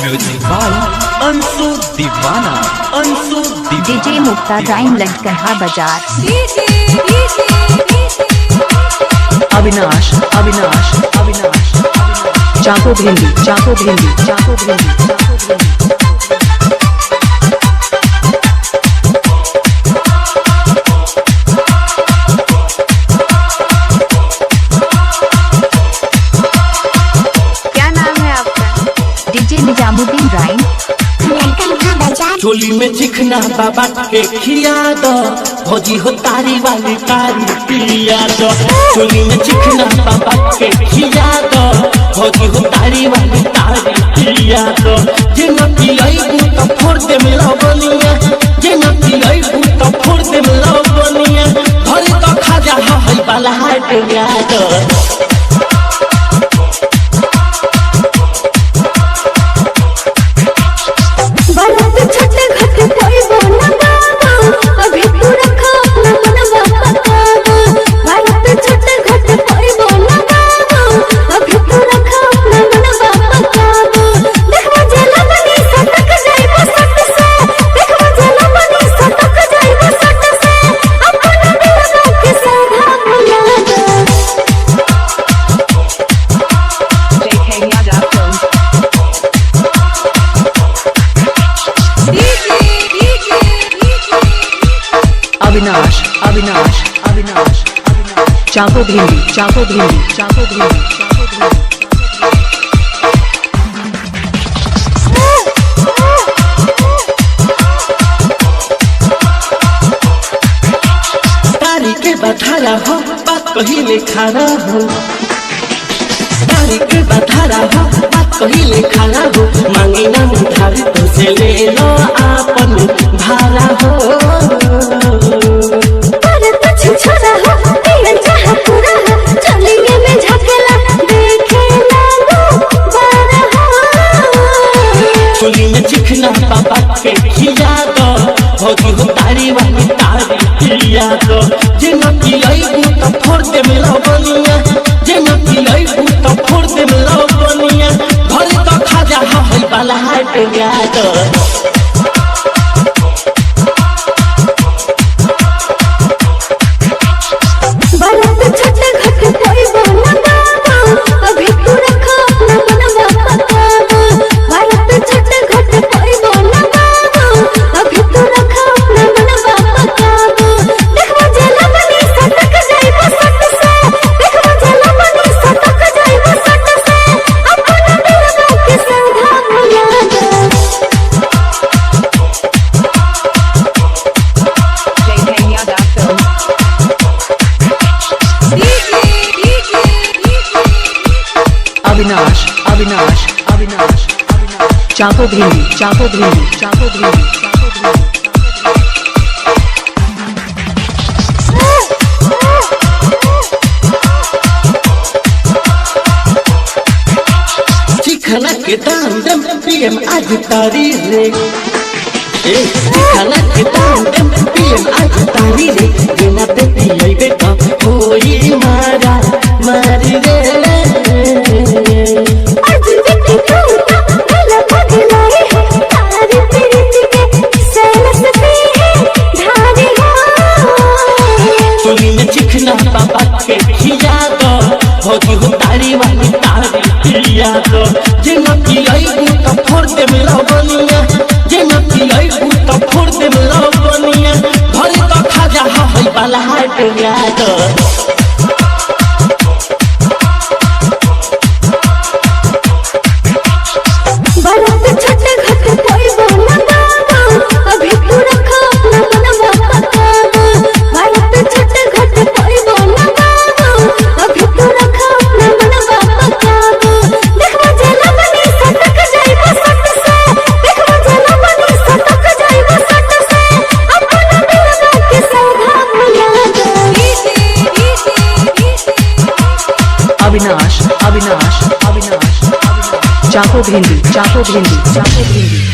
Music by Anshu Deewana, Anshu Deewana. DJ Mukta rhyme Latkanha Bazar. Avinash Avinash Avinash. चाको भिंडी चाको भिंडी चाको भिंडी चाको भिंडी। क्या नाम है आपका? DJ Nizamuddin Rhine. चोली में चिखना बाबा के खिया दो, भौजी हो तारी वाली तारी पिया दो। चोली में चिखना बाबा के खिया दो, भौजी हो तारी वाली तारी पिया दो। जे न पियबू त फोड़ दे लवनिया, जे न पियबू त फोड़ दे लवनिया। धरे तो खाजा हई बाला डोंगा दो। बारात छठ घट पइबो न बाबा, अभी तू रखा अपना मनवा पकावा। बारात छठ घट पइबो न बाबा, अभी तू रखा अपना मनवा पकावा। देखबो जेला बनी सटक जाइबो सट से, देखबो जेला बनी सटक जाइबो सट से। अपना दिलवा के साधा भुला दो। JK Yadav Films. Avinash Avinash Avinash Avinash. चाको भिंडी चाको भिंडी चाको भिंडी चाको भिंडी। तारी के बधारा हो, बात कहिले खाना हो। तारी के बधारा हो, बात कहिले खाना हो। मांगे ना उधार तो से ले लो आपन भारा हो। पर कुछ छोरा हो, पियन चाह पूरा हो, चलिए में झकला देखे लागो बारा हो। चोली में चिखना बाबा के खिया दो, भौजी हो तारी वाली तारी पिया दो। जे न पियबू त फोड़ दे लवनिया, जे न पियबू त फोड़ दे लवनिया। घरे तो खाजा हई बाला डोंगा दो। बारात छठ घट पइबो न बाबा, अभी तू रखा अपना मनवा पकावा। बारात छठ घट पइबो न बाबा, अभी तू रखा अपना मनवा पकावा। देखबो जेला बनी सटक जाइबो सट से, देखबो जेला बनी सटक जाइबो सट से। अपना दिलवा के साधा भुला दो। JK Yadav Films. Avinash Avinash Avinash Avinash. चाको भिंडी चाको भिंडी चाको भिंडी चाको भिंडी। चिखना के दाम दम पीएम आज तारी रे, ए चिखना के दाम दम पीएम आज तारी रे। बिना पे पियबे त होई मारा मारी रे। अर्जुन के टूटा गला बदलाए है, तार प्रीत के सरसती है धारी हो। चोली में चिखना बाबा के खिया दो, भौजी हो तारी वाली तारी पिया दो। जे न पियबू त फोड़ दे लवनिया, जे न पियबू त फोड़ दे लवनिया। घरे तो खाजा हई बाला डोंगा दो। बारात छठ घट पइबो न बाबा, अभी तू रखा अपना मनवा पकावा। बारात छठ घट पइबो न बाबा, अभी तू रखा अपना मनवा पकावा। देखबो जेला बनी सटक जाइबो सट से, देखबो जेला बनी सटक जाइबो सट से। अपना दिलवा के साधा भुला दो। अविनाश अविनाश अविनाश। चाको भिंडी चाको भिंडी चाको भिंडी।